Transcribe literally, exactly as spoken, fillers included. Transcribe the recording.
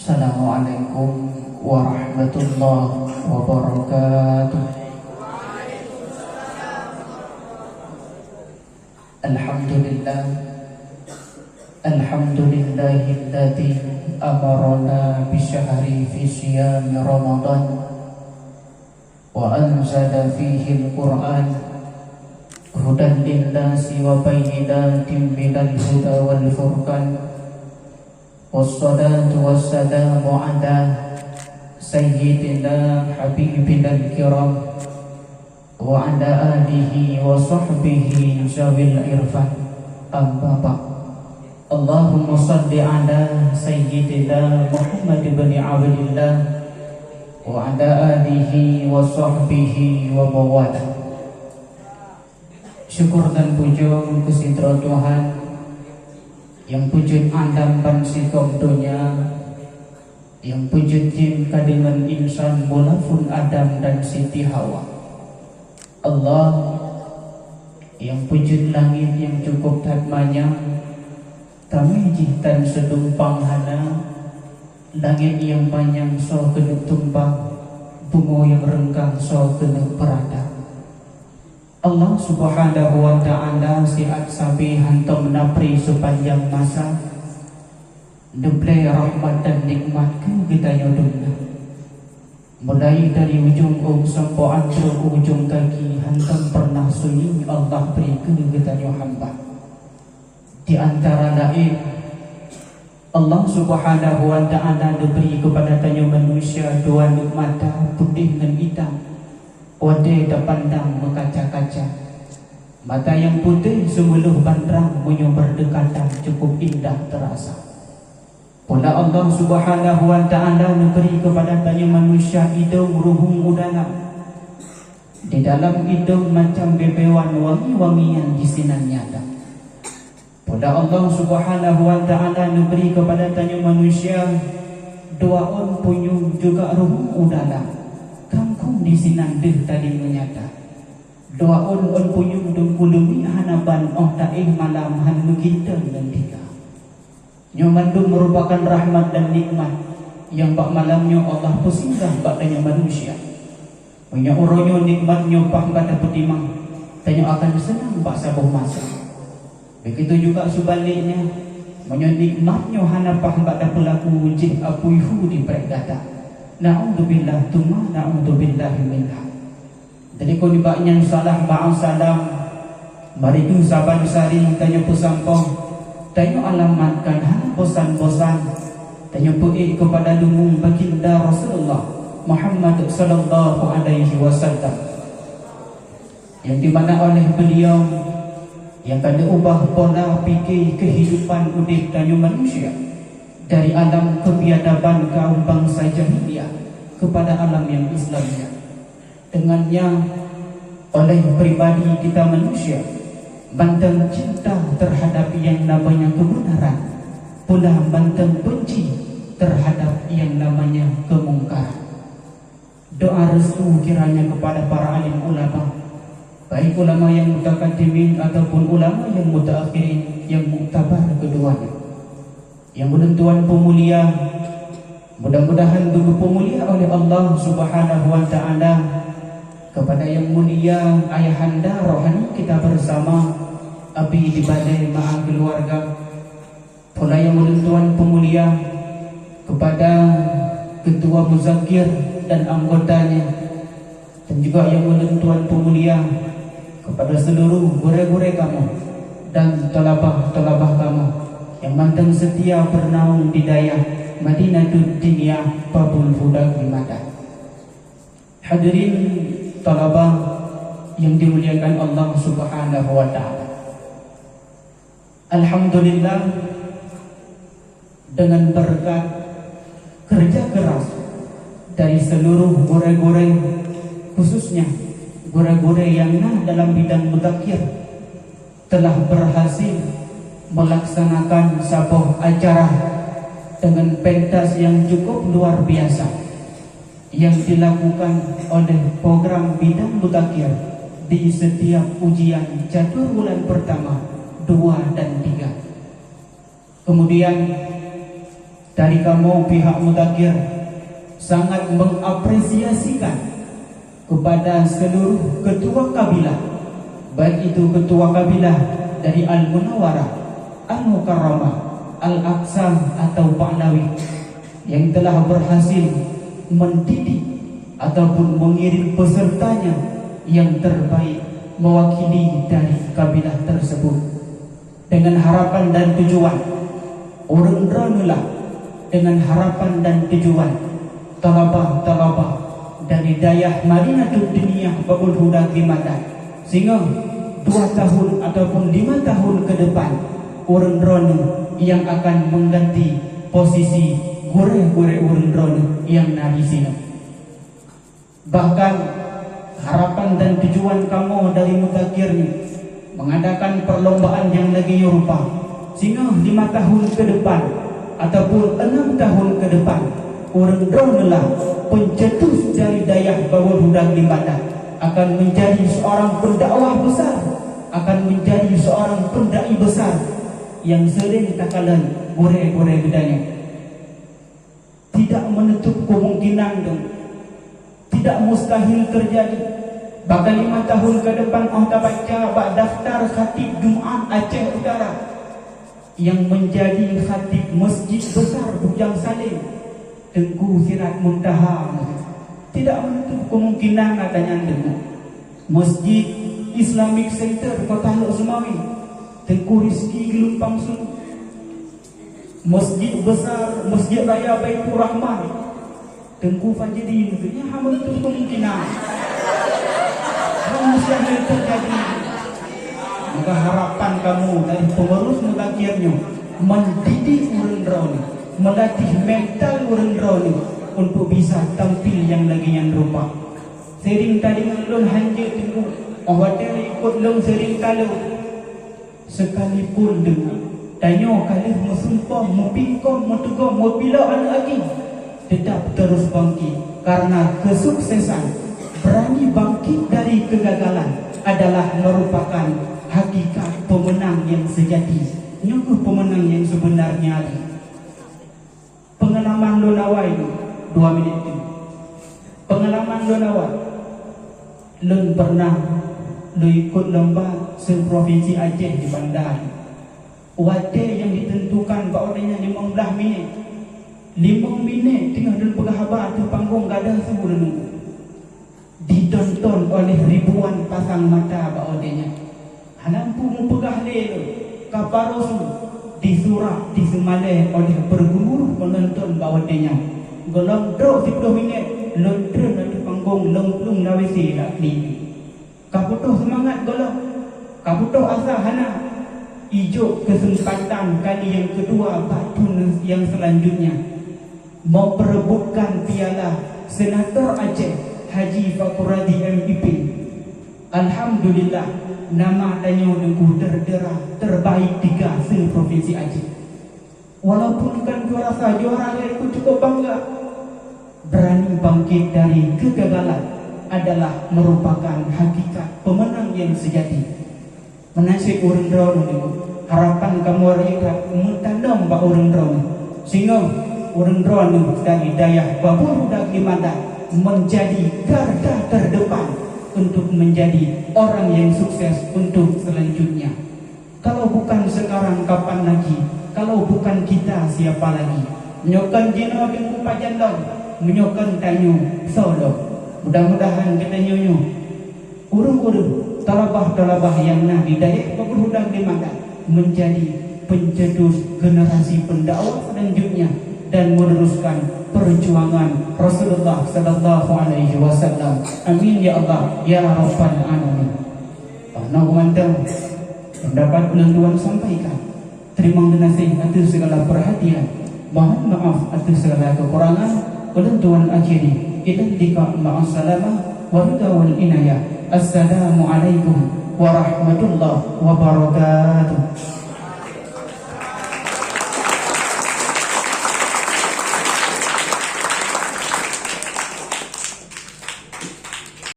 Assalamualaikum warahmatullahi wabarakatuh. Alhamdulillah. Alhamdulillahilladzi amarana bisyahri fi siyami Ramadan. Wa anzala fihil Qur'an hudan linnasi wa bayyinatin minal huda wal furqan. Wassalatu wassalamu ala sayyidina habibinal kiram wa ala alihi wa sahbihi zawil irfan. Amma ba'd. Allahumma salli ala sayyidina Muhammad bin Abdillah wa ala alihi wa sahbihi wa mawala. Syukur dan pujoe keu sidroe Tuhan, nyang peujeuet alam ban sigom donya, nyang peujeuet jin ka deungon insan, mulai phon Adam dan Siti Hawa. Allah, nyang peujeuet langét nyang cukôp that manyang, tamé jih tan seudumpang hana, langét nyang manyang soe keuneuk tumpang, bumoe nyang reungkang soe keuneuk peurata. Allah Subhanahu wa Ta'ala siat sabe hantom na pri seupanjang masa, neublée rahmat dan nikmat keu geutanyoe dum na. Mulai dari ujong ôm sampoe ateueh u ujong gaki, hantom peureunah sunyi Allah bri keu geutanyoe hamba. Di antara laén, Allah Subhanahu wa Ta'ala neubri keupada tanyoe manusia dua neuk mata, putéh ngon itam, watée tapandang meukaca-kaca. Mata nyang putéh seumeuleuh bandrang, meunyoe beudeukatan cukôp indah teurasa. Pula Allah Subhanahu wa Ta'ala neubri keupada tanyoe manusia idông ruhueng u dalam. Di dalam idông macam beubeuen wangi-wangian disinan nyata. Pula Allah Subhanahu wa Ta'ala neubri keupada tanyoe manusia dua ôn punyueng juga ruhueng u dalam, kangkung disinan deuh tadi meunyata. Dua ôn, ôn punyueng teungku leumi hana ban, óh taéh malam han meuginteung ngon tiga. Nyoe mandum meurupakan rahmat dan nikmat nyang bak malam nyoe Allah peusinggah bak tanyoe manusia. Meunyoe uroe nyoe nikmat nyoe paih bak tapeutimang, tanyoe akan seunang bak saboh masa. Begitu juga seubaliknya, meunyoe nikmat nyoe hana paih bak tapeulaku, jih apui hu di preh gata. Na'udzubillah tsumma na'udzubillahi minha. Jadi kon nibak nyan salah bak salam, mari geuh saban sari tanyoe peusampoe, tanyoe alamatkan hana bosan-bosan, tanyoe peuék keupada lumbông baginda Rasulullah Muhammad sallallahu alaihi wasallam, nyang dimana oleh beliau nyang ka neuubah pola pike keuhidupan udeb tanyoe manusia dari alam keubiadaban kaum bansa jahiliyah keupada alam nyang Islamiyah. Deungon nyan, oleh pribadi kita manusia, mantong cinta teuhadab nyang namanya keubeunaran, pula mantong beunci teuhadab nyang namanya keumungkaran. Doa restu kiranya keupada para alim ulama, baik ulama nyang mutakadimin ataupun ulama nyang mutaakhirin nyang muktabar keuduanya. Nyang ulôn tuan peumulia, mudah-mudahan geupeupeumulia oleh Allah Subhanahu wa Ta'ala keupada nyang mulia ayahanda rohani kita bersama, Abi di Balée Maa Keuluwarga. Pula nyang ulôn tuan peumulia keupada Keutua Muzakir dan anggotanya, dan juga nyang ulôn tuan peumulia keupada seuluruh gurée-gurée kamoe dan thalabah-thalabah kamoe nyang mantong seutia beunaung di dayah Madinatud Diniyah Babul Huda Geulimatan. Hadirin thalabah nyang dimuliakan Allah Subhanahu wa Ta'ala. Alhamdulillah, dengan berkat kerja keras dari seluruh gurée-gurée, khususnya gurée-gurée nyang na dalam bidang mudakir, telah berhasil melaksanakan saboh acara dengan pentas yang cukup luar biasa yang dilakukan oleh program bidang mudakir di setiap ujian catur bulan pertama, dua, dan tiga. Kemudian, Dari kamoe pihak Mudakir sangat mengapresiasikan kepada seluruh ketua kabilah, baik itu ketua kabilah dari Al-Munawarah, Al-Mukarramah, Al-Aqsam atau Pahlawi yang telah berhasil mendidik ataupun mengirim pesertanya yang terbaik mewakili dari kabilah tersebut. Dengan harapan dan tujuan, ureuëng droeneuh lah, dengan harapan dan tujuan, thalabah-thalabah dari dayah Madinatud Diniyah Babul Huda Glimada, singoh dua tahun ataupun lima tahun ke depan, ureuëng droeneuh yang akan mengganti posisi gurée-gurée ureuëng droeneuh yang na di sinoe. Bahkan, harapan dan tujuan kamoe dari Mudakir nyoe mengadakan perlombaan nyang lagée nyoe rupa, singoh lima tahun ke depan ataupun enam tahun ke depan, ureuëng droeneuh lah pencetus dari dayah Babul Huda Glimada akan menjadi seorang pendakwah besar, akan menjadi seorang pendai besar yang sering takalon gurée-gurée geutanyoe. Tidak menutup kemungkinan dong. Tidak mustahil terjadi. Bahkan lima tahun ke depan, oh tabaca bak daftar khatib Jumaat Aceh Utara yang menjadi khatib Masjid Besar Bujang Saleh, Teungku Sirat Muntaha. Tidak menutup kemungkinan adanya dong. Masjid Islamic Center Kota Lhokseumawe, Seumawé, Teungku Rizki Geulumpang Sun. Masjid Besar, Masjid Raya Baitur Rahman, Teungku Fajri, maksudnya hana menutup kemungkinan. Hana mustahil terjadi. Maka harapan kamoe dari pengurus Mudakir nyoe mendidik ureuëng droeneuh, melatih mental ureuëng droeneuh untuk bisa tampil nyang lagée nyan rupa. Sering tadi ngon lôn hanjeuet Teungku, oh watée ikot lôn sering talo. Sekalipun deungon tanyoe ka lheueh meusumpah, meupingkong, meuteugoe, meupilok aneuëk agui, tetap terus bangkit, karena kesuksesan, berani bangkit dari kegagalan adalah merupakan hakikat pemenang yang sejati. Nyoe kheueh pemenang yang sebenarnya. Pengalaman lôn awai, dua minit tu. Pengalaman lôn awai. Lôn pernah lôn ikot lomba se-provinsi Aceh di Banda. Watée nyang ditentukan bak watée nyan limong blaih minit. Limong minit teungoh lôn peugah haba ateueh panggong, gadôh su lôn nunggu. Ditonton oleh ribuan pasang mata bak watée nyan. Hana mampu meupeugah lé lôn, ka paroh su, disurah, diseumalée oleh peugeumuruh penonton bak watée nyan. Gohlom trok siploh minét, lôn treun ateueh panggong, lôn plueng lam W C dak klik. Ka putôh seumangat gohlom, ka putôh asa hana. Ijok keuseumpatan kali nyang keudua bak thon nyang seulanjutnya. Memperebutkan piala Senator Aceh Haji Fakhruddin M Ipin. Alhamdulillah, nama tanyoe Teungku terdera terbaik tiga se-provinsi Aceh. Walaupun bukan juara sa, juara lhée pun cukup bangga. Berani bangkit dari kegagalan adalah merupakan hakikat pemenang yang sejati. Meunan cit ureuëng droeneuh, harapan kamoe rhot that meutanom bak ureuëng droeneuh. Singoh ureuëng droeneuh dari dayah Babul Huda Glimada menjadi garda terdepan untuk menjadi orang yang sukses untuk selanjutnya. Kalau bukan sekarang, kapan lagi? Kalau bukan kita, siapa lagi? Nyoe kon jinoe Teungku pajan lom, meunyoe kon tanyoe soe lom. Mudah-mudahan geutanyoe nyoe ureuëng-ureuëng, thalabah-thalabah nyang na di dayah Babul Huda Glimada menjadi pencetus generasi pendakwah selanjutnya dan meneruskan perjuangan Rasulullah sallallahu alaihi wasallam. Amin ya Allah ya rabbal alamin. Nah, mantong pendapat ulôn tuan sampaikan. Teurimong geunaséh ateueh segala perhatian. Mohon maaf ateueh segala kekurangan. Ulôn tuan akhiri. Ilal liqa ma'as salamah wa ridha wal inayah. Assalamualaikum warahmatullahi wabarakatuh.